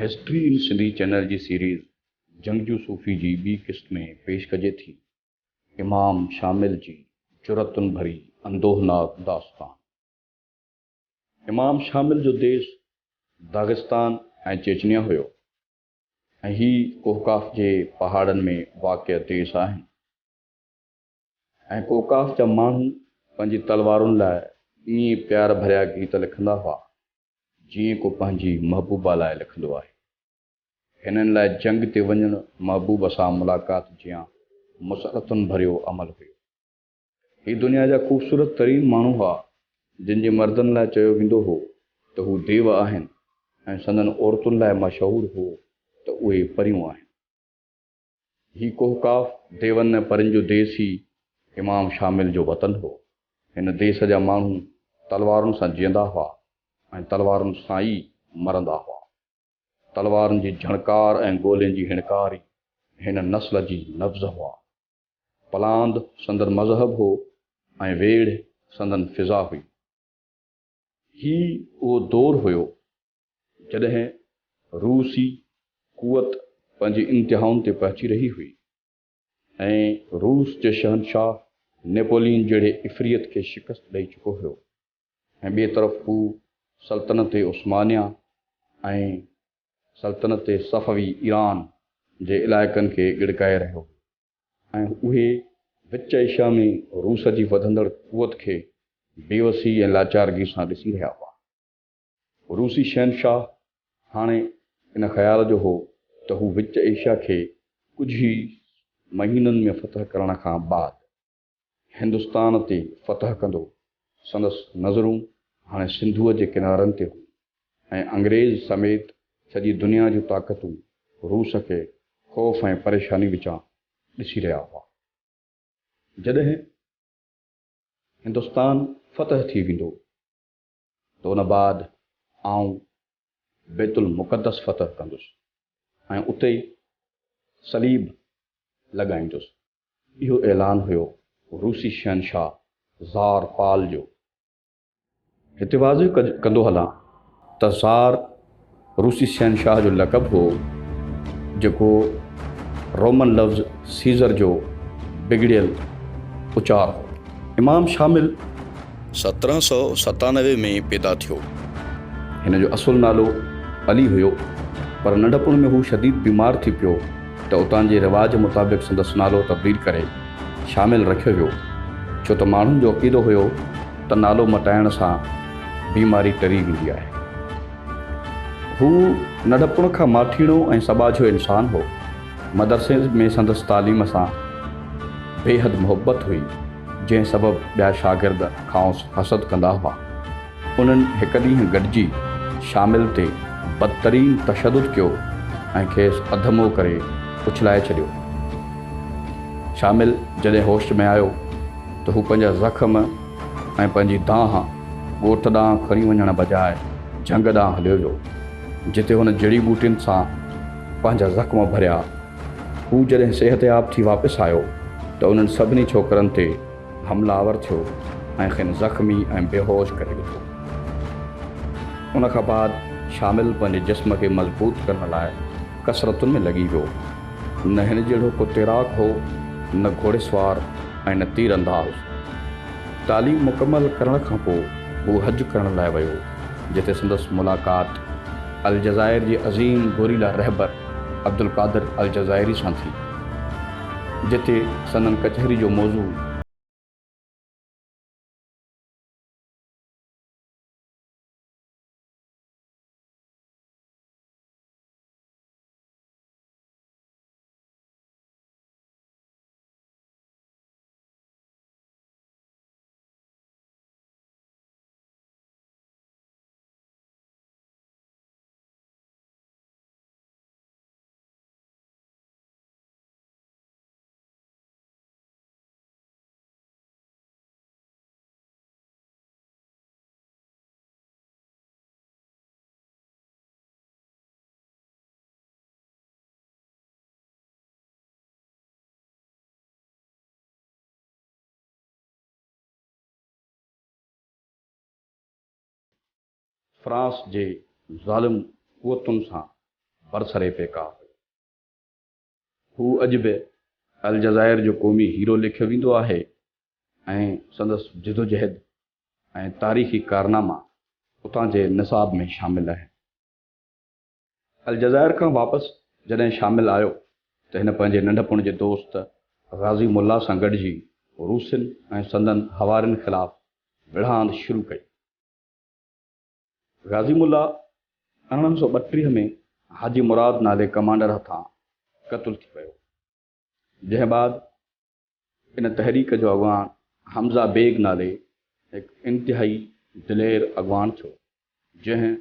History ان Sindhi channel جي series جنگجو صوفي جي ٻي قسط ۾ پيش ڪجي ٿي امام شامل جي جرئتن ڀري اندوهناڪ داستان. امام شامل جو ديس داغستان ۽ چيچنيا هيو ۽ هي ڪوهڪاف جي پهاڙن ۾ واقع ديس آهن ۽ ڪوهڪاف جا ماڻهو پنهنجي تلوارن لاء ائين پيار ڀريا گيت لکندا هئا جيئن ڪو پنهنجي محبوبه لاء لکندو آهي. هنن لاء جنگ تي وڃڻ محبوب سان ملاقات جيان مسرتن ڀريو عمل هيو. هي دنيا جا خوبصورت ترين ماڻهو هئا، جن جي مردن لاء چيو ويندو هو ته هو ديو آهن ۽ سندن عورتن لاء مشهور هو ته اهي پريون آهن. هي ڪوهه قاف ديون ۽ پرين جو ديس ئي امام شامل جو وطن هو. هن ديس جا ماڻهو تلوارن سان جيئندا هئا ۽ تلوارن سان ئي مرندا هئا. تلوارن جي جهڻڪار ۽ گولين جي هڻڪار ئي هن نسل جي نبض هئا. پلاند سندن مذهب هو ۽ ويڙهه سندن فضا هئي. هي اهو دور هيو جڏهن روسي قوت پنهنجي انتهائن تي پهچي رهي هئي ۽ روس جي شهنشاهه نيپولين جهڙي عفريت کي شڪست ڏئي چڪو هيو ۽ ٻئي طرف هو سلطنت عثمانيه ۽ سلطنت صفوي ايران جي علائقن کي ڳڙڪائي رهيو هيو ۽ اهي وچ ايشيا ۾ روس جي وڌندڙ قوت کي بيوسي ۽ لاچارگي سان ڏسي رهيا هئا. روسي شهنشاهه هاڻي ان خيال جو هو ته هو وچ ايشيا کي ڪجهه ئي مهينن ۾ فتح ڪرڻ کان بعد هندستان تي فتح ڪندو. سندس نظرون هاڻي سنڌوء جي ڪنارن تي هيون ۽ انگريز سميت سڄي دنيا جون طاقتون روس کي خوف ۽ پريشاني وچان ڏسي رهيا هئا. جڏهن هندستان فتح ٿي ويندو. ته ان بعد آئون بيت المقدس فتح ڪندس ۽ اتي صليب لڳائيندس. اهو اعلان هيو روسي شهنشاهه زار پال جو. هتي واضح ڪندو هلان ته زار روسي شهنشاهه جو لقب هو، جيڪو رومن لفظ سيزر جو بگڙيل اچار هو. امام شامل 1797 ۾ پيدا ٿيو. هن جو اصل نالو علي هيو، پر ننڍپڻ ۾ هو شديد بيمار ٿي پيو ته اتان جي رواج مطابق سندس نالو تبديل ڪري شامل رکيو ويو، ڇو ته ماڻهن جو عقيدو هيو ته نالو مٽائڻ سان بيماري ٽري ويندي آهي. هو ننڍپڻ کان ماٺيڻو ۽ سٻاجهو انسان هو. مدرسي ۾ سندس تعليم سان بيحد محبت هئي، جنهن سبب ٻيا شاگرد کانئس حسد ڪندا هئا. انهن هڪ ڏينهن گڏجي شامل تي بدترين تشدد ڪيو ۽ کيس اڌمو ڪري اڇلائي ڇڏيو. شامل جڏهن هوش ۾ آيو ته هو پنهنجا زخم ۽ پنهنجي دانهن ڳوٺ ڏانهن کڻي وڃڻ بجاء جهنگ ڏانهن هليو ويو، جتي هن جڙي ٻوٽين سان پنهنجا زخم ڀريا. هو جڏهن صحتياب ٿي واپس آيو ته انهن سڀني ڇوڪرن تي حمله آور ٿيو ۽ کين زخمي ۽ بيهوش ڪري وڌو. ان کان بعد شامل پنهنجي جسم کي مضبوط ڪرڻ لاء ڪسرتن ۾ لڳي ويو. نه هن جهڙو ڪو تيراڪ هو، نه گهوڙيسوار ۽ نه تير انداز. تعليم مڪمل ڪرڻ کان پوء هو حج ڪرڻ لاء ويو، جتي سندس ملاقات الجزائر جي عظيم گوريلا رهبر عبدالقادر الجزائري سان ٿي، جتي سندن ڪچهري جو موضوع. فرانس جي ظالم قوتن سان برسر پيڪار هيو. هو اڄ به الجزائر جو قومي هيرو ليکيو ويندو آهي ۽ سندس جدوجهد ۽ تاريخي ڪارناما اتان جي نصاب ۾ شامل آهن. الجزائر کان واپس جڏهن شامل آيو ته هن پنهنجي ننڍپڻ جي دوست غازي ملا سان گڏجي روسين ۽ سندن حوارين خلاف وڙهاند شروع ڪئي. غازي ملا 1832 ۾ حاجي مراد نالي ڪمانڊر هٿان قتل ٿي ويو، جنهن بعد ان تحريڪ جو اڳواڻ حمزه بيگ نالي هڪ انتهائي دلير اڳواڻ ٿيو، جنهن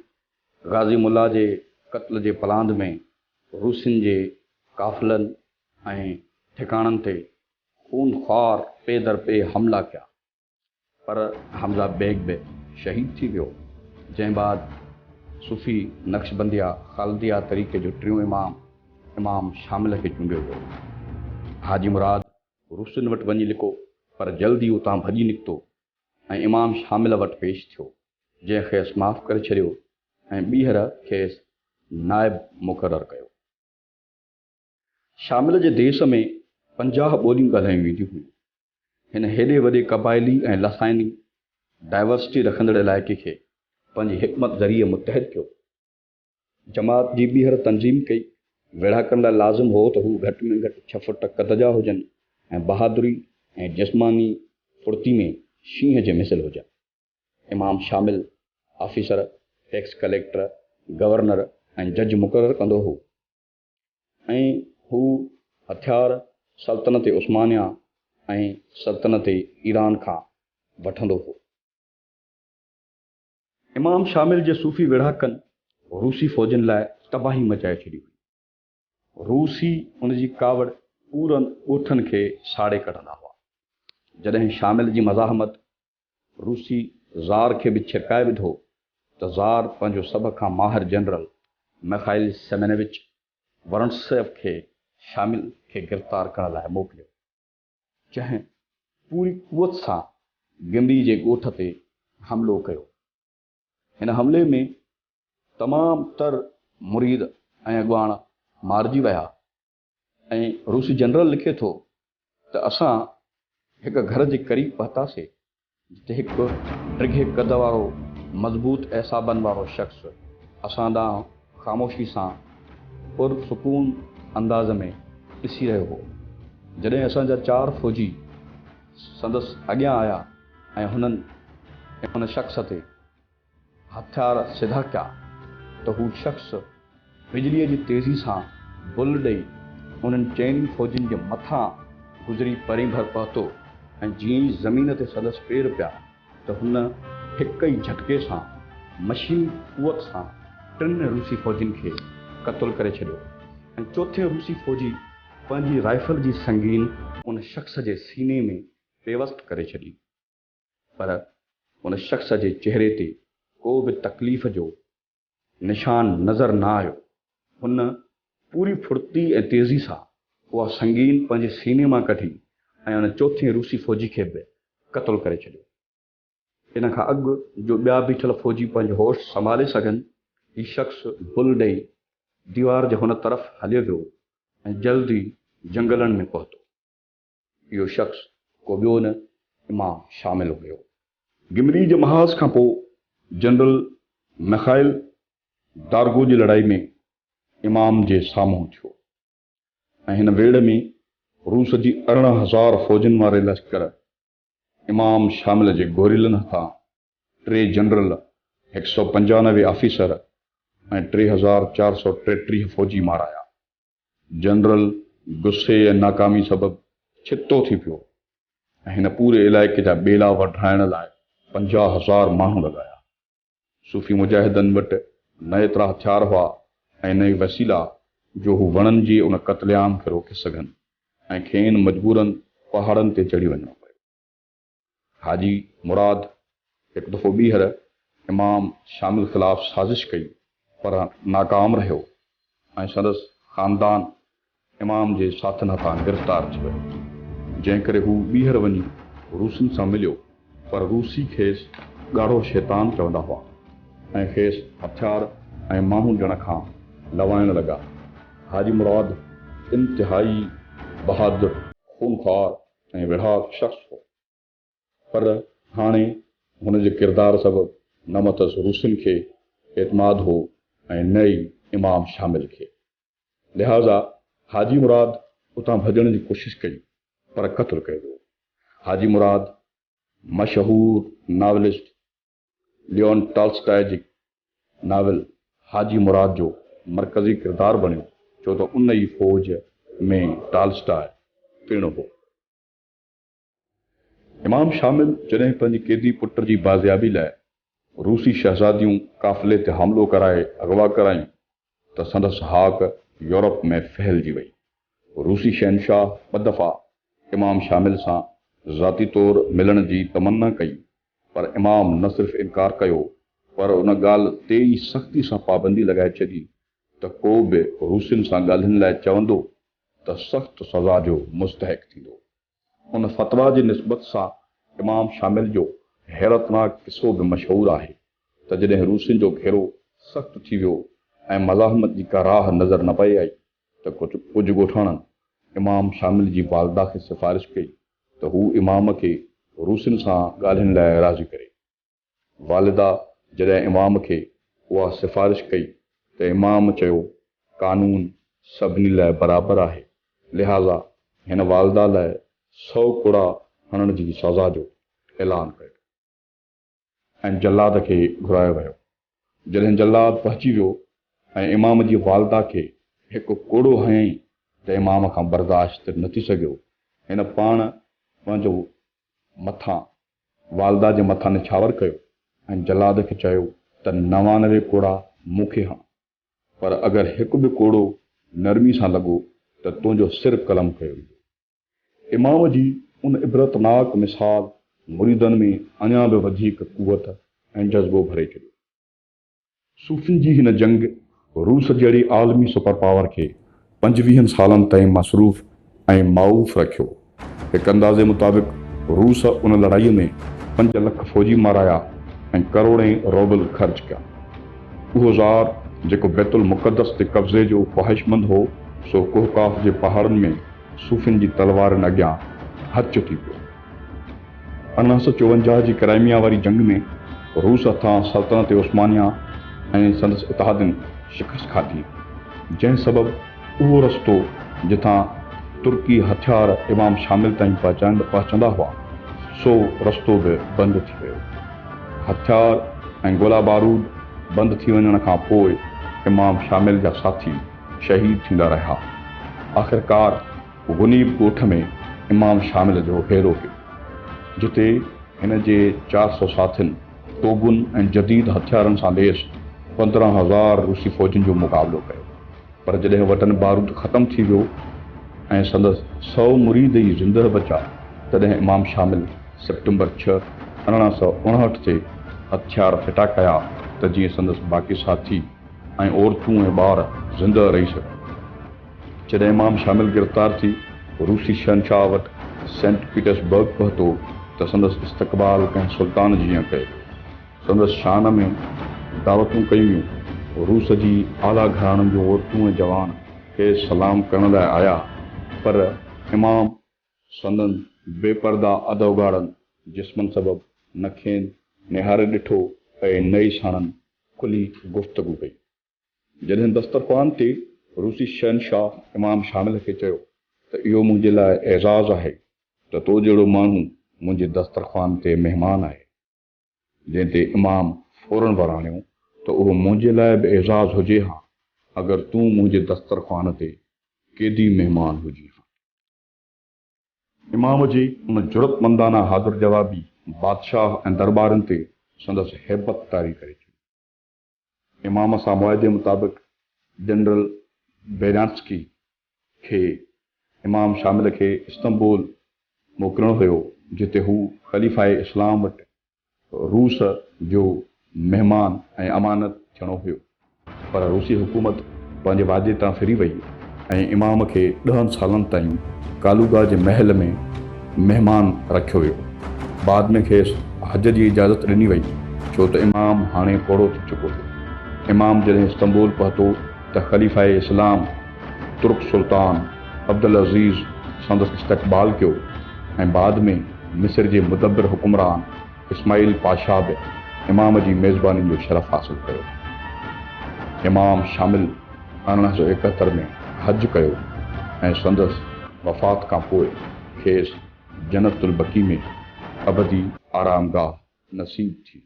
غازي ملا جي قتل جي پلاند ۾ روسين جي قافلن ۽ ٺڪاڻن تي خونخوار پي در پي حملا ڪيا. پر حمزه بيگ به شهيد ٿي ويو، جنهن بعد صوفي نقشبنديه خالديه طريقي جو ٽيون امام، امام شامل کي چونڊيو ويو. حاجي مراد روسين وٽ وڃي لڪو، پر جلد ئي اتان ڀڄي نڪتو ۽ امام شامل وٽ پيش ٿيو، جنهن کيس معاف ڪري ڇڏيو ۽ ٻيهر کيس نائب مقرر ڪيو. شامل جي ديس ۾ 50 ٻوليون ڳالهايون وينديون هيون. هن هيڏي وڏي قبائلي ۽ لساني ڊائيورسٽي رکندڙ علائقي کي پنهنجي حڪمت ذريعي متحد ڪيو. جماعت جي ٻيهر تنظيم ڪئي. ويڙهاڪن لاء لازم هو ته هو گهٽ ۾ گهٽ ڇهه فوٽ قد جا هجن ۽ بهادري ۽ جسماني ڦڙتي ۾ شينهن جي مثل هجن. امام شامل آفيسر، ٽيڪس ڪليڪٽر، گورنر ۽ جج مقرر ڪندو هو. ۽ هو هٿيار سلطنت عثمانيه ۽ سلطنت ايران کان وٺندو هو. امام شامل جي صوفي ويڙهاڪن روسي فوجن لاء تباهي مچائي ڇڏي هئي. روسي ان جي ڪاوڙ پورن ڳوٺن کي ساڙي ڪڍندا هئا. جڏهن شامل جي مزاحمت روسي زار کي به ڇرڪائي وڌو ته زار پنهنجو سڀ کان ماهر جنرل ميخائيل سيمينووچ ورنٽسيف کي شامل کي گرفتار ڪرڻ لاء موڪليو، جنهن پوري قوت سان گمري جي ڳوٺ تي حملو ڪيو. هن حملي ۾ تمام تر مريد ۽ اڳواڻ مارجي ويا ۽ روسي جنرل لکي ٿو ته اسان هڪ گهر جي قريب پهتاسي جتي هڪ ڊگهي قد وارو مضبوط اعصابن وارو شخص اسان ڏانهن خاموشي سان پر سڪون انداز ۾ ڏسي رهيو هو. جڏهن اسان جا چار فوجي سندس اڳيان آيا ۽ هنن ان شخص تي هٿيار سڌا ڪيا ته هو شخص بجليء جي تيزي سان بل ڏئي انهن چئني فوجين جي مٿان گذري پرين ڀر پهتو ۽ جيئن ئي زمين تي سندس پير پيا ته هن هڪ ئي جهٽڪي سان مشيني قوت سان ٽن روسي فوجين کي قتل ڪري ڇڏيو ۽ چوٿين روسي فوجي پنهنجي رائفل جي سنگين ان شخص جي سيني ۾ پيوست ڪري ڇڏي. پر ان شخص جي چهري تي ڪو به تڪليف جو نشان نظر نه آيو. هن پوري ڦڙتي ۽ تيزي سان اها سنگين پنهنجي سيني مان ڪڍي ۽ ان چوٿين روسي فوجي کي به قتل ڪري ڇڏيو. ان کان اڳ جو ٻيا بيٺل فوجي پنهنجو هوش سنڀالي سگهن، هي شخص بل ڏئي ديوار جي هن طرف هليو ويو ۽ جلد ئي جنگلن ۾ پهتو. اهو شخص ڪو ٻيو نه امام شامل هيو. گمري جي محاذ کان پوء جنرل ميخائيل دارگو جي لڙائي ۾ امام جي سامهون ٿيو ۽ هن ويڙهه ۾ روس جي 18,000 فوجن واري لشڪر امام شامل جي گوريلن هٿان ٽي جنرل، هڪ سئو پنجانوي آفيسر ۽ 3433 فوجي مارايا. جنرل غصي ۽ ناڪامي سبب ڇتو ٿي پيو ۽ هن پوري علائقي جا ٻيلا وڍرائڻ لاء 50,000 ماڻهو لڳايا. صوفي مجاهدن وٽ نه ايترا هٿيار هئا ۽ نه ئي وسيلا جو هو وڻن جي ان قتل عام کي روڪي سگهن ۽ کين مجبورن پهاڙن تي چڙهي وڃڻو پيو. حاجي مراد هڪ دفعو ٻيهر امام شامل خلاف سازش ڪئي پر ناڪام رهيو ۽ سندس خاندان امام جي ساٿين هٿان گرفتار ٿي ويو، جنهن ڪري هو ٻيهر وڃي روسين سان مليو پر روسي کيس ڳاڙهو شيطان چوندا هئا ۽ کيس هٿيار ۽ ماڻهو ڏيڻ کان لوائڻ لڳا. حاجي مراد انتهائي بهادر، خونخوار ۽ ويڙهاڪ شخص هو. پر هاڻي هن جي ڪردار سبب نه مٿس روسين کي اعتماد هو ۽ نه ئي امام شامل کي. لهٰذا حاجي مراد اتان ڀڄڻ جي ڪوشش ڪئي پر قتل ڪيو ويو. حاجي مراد مشهور ناولسٽ ليون ٽالسٽاء جي ناول حاجي مراد جو مرڪزي ڪردار بڻيو ڇو ته ان ئي فوج ۾ ٽالسٽاء پڻ هو. امام شامل جڏهن پنهنجي قيدي پٽ جي بازيابي لاء روسي شهزاديون قافلي تي حملو ڪرائي اغوا ڪرايون ته سندس هاڪ يورپ ۾ ڦهلجي وئي. روسي شهنشاهه ٻه دفعا امام شامل سان ذاتي طور ملڻ جي تمنا ڪئي پر امام نه صرف انڪار ڪيو پر ان ڳالهه تي ئي سختي سان پابندي لڳائي ڇڏي ته ڪو به روسين سان ڳالهين لاء چوندو ته سخت سزا جو مستحق ٿيندو. ان فتويٰ جي نسبت سان امام شامل جو حيرتناڪ قصو به مشهور آهي ته جڏهن روسين جو گهيرو سخت ٿي ويو ۽ مزاحمت جي ڪا راهه نظر نه پئي آئي ته ڪجهه ڳوٺاڻن امام شامل جي والده کي سفارش ڪئي ته هو امام کي روسين سان ڳالهين لاء راضي ڪري. والده جڏهن امام کي اها سفارش ڪئي ته امام چيو قانون سڀني لاء برابر آهي، لهٰذا هن والده لاء سئو ڪوڙا هڻڻ جي سزا جو اعلان ڪيو ۽ جلاد کي گهرايو ويو. جڏهن جلاد پهچي ويو ۽ امام جي والده کي هڪ ڪوڙو هنيائين ته امام کان برداشت نه ٿي سگهيو. هن پاڻ پنهنجو مٿان والده جي مٿان نڇاور ڪيو ۽ جلاد کي چيو ته 99 ڪوڙا مون کي هڻ، پر اگر هڪ به ڪوڙو نرمي سان لڳو ته تنهنجو سر قلم ڪيو ويندو. امام جي ان عبرتناڪ مثال مريدن ۾ اڃا به وڌيڪ قوت ۽ جذبو ڀري ڇڏيو. صوفين جي هن جنگ روس جهڙي عالمي سپر پاور کي پنجويهن سالن تائين مصروف ۽ مائوف رکيو. هڪ اندازي مطابق روس ان لڙائيء ۾ پنج لک فوجي مارايا ۽ ڪروڙين روبل خرچ ڪيا. اهو زار جيڪو بيت المقدس تي قبضي جو خواهشمند هو، سو ڪوهه قاف جي پهاڙن ۾ صوفين جي تلوارن اڳيان هچ ٿي پيو. 1854 جي ڪرائميا واري جنگ ۾ روس هٿان سلطنت عثمانيه ۽ سندس اتحادين شڪست کاڌي، جنهن سبب اهو رستو جتان ترڪي هٿيار امام شامل تائين پهچندا هئا، سو رستو به بند ٿي ويو. هٿيار ۽ گولا بارود بند ٿي وڃڻ کان پوء امام شامل جا ساٿي شهيد ٿيندا رهيا. آخرڪار غنيب ڳوٺ ۾ امام شامل جو هيرو پيو، جتي هن جي 400 ساٿين توبن ۽ جديد هٿيارن سان ليس 15,000 روسي فوجين جو مقابلو ڪيو. پر جڏهن وٽن بارود ختم ٿي ويو ۽ سندس سؤ مريد ئي زندهه بچا، تڏهن امام شامل سيپٽمبر 6، 1859 تي هٿيار ڦٽا ڪيا ته جيئن سندس باقي ساٿي ۽ عورتون ۽ ٻار زندهه رهي سگهن. جڏهن امام شامل گرفتار ٿي روسي شهنشاهه وٽ سينٽ پيٽرسبرگ پهتو ته سندس استقبال ڪنهن سلطان جيان ڪيو ويو. سندس شان ۾ دعوتون ڪيون ويون. روس جي اعليٰ گهراڻن جون عورتون ۽ جوان کيس سلام ڪرڻ لاء آيا، پر امام سندن بي پرده اڌ اگهاڙن جسمن سبب نه کين نهاري ڏٺو ۽ نه ئي ساڻن کلي گفتگو ڪئي. جڏهن دسترخوان تي روسي شهنشاهه امام شامل کي چيو ته اهو منهنجي لاء اعزاز آهي ته تو جهڙو ماڻهو منهنجي دسترخوان تي مهمان آهي. جنهن تي امام فوراً وراڻيو ته اهو منهنجي لاء به اعزاز هجي ها اگر تون منهنجي دسترخوان تي قيدي مهمان هجين ها. امام جي ان جرئتمندانه حاضر جوابي بادشاهه ۽ درٻارين تي سندس هيبت طاري ڪري ڇڏي. امام سان معاهدي مطابق جنرل بيريانسڪي کي امام شامل کي استنبول موڪلڻو هيو، جتي هو خليفه اسلام وٽ روس جو مهمان ۽ امانت ٿيڻو هيو. پر روسي حڪومت پنهنجي وعدي تان ڦري وئي ۽ امام کي ڏهن سالن تائين ڪالوگا جي محل ۾ مهمان رکيو ويو. بعد ۾ کيس حج جي اجازت ڏني وئي، ڇو ته امام هاڻي پوڙهو ٿي چڪو هو. امام جڏهن استنبول پهتو ته خليفه اسلام ترڪ سلطان عبدالعزيز سندس استقبال ڪيو ۽ بعد ۾ مصر جي مدبر حڪمران اسماعيل پاشا به امام جي ميزباني جو شرف حاصل ڪيو. امام شامل 1871 ۾ حج ڪيو ۽ سندس وفات کان پوء کيس جنت البقيع ۾ ابدي آرامگاهه نصيب ٿي.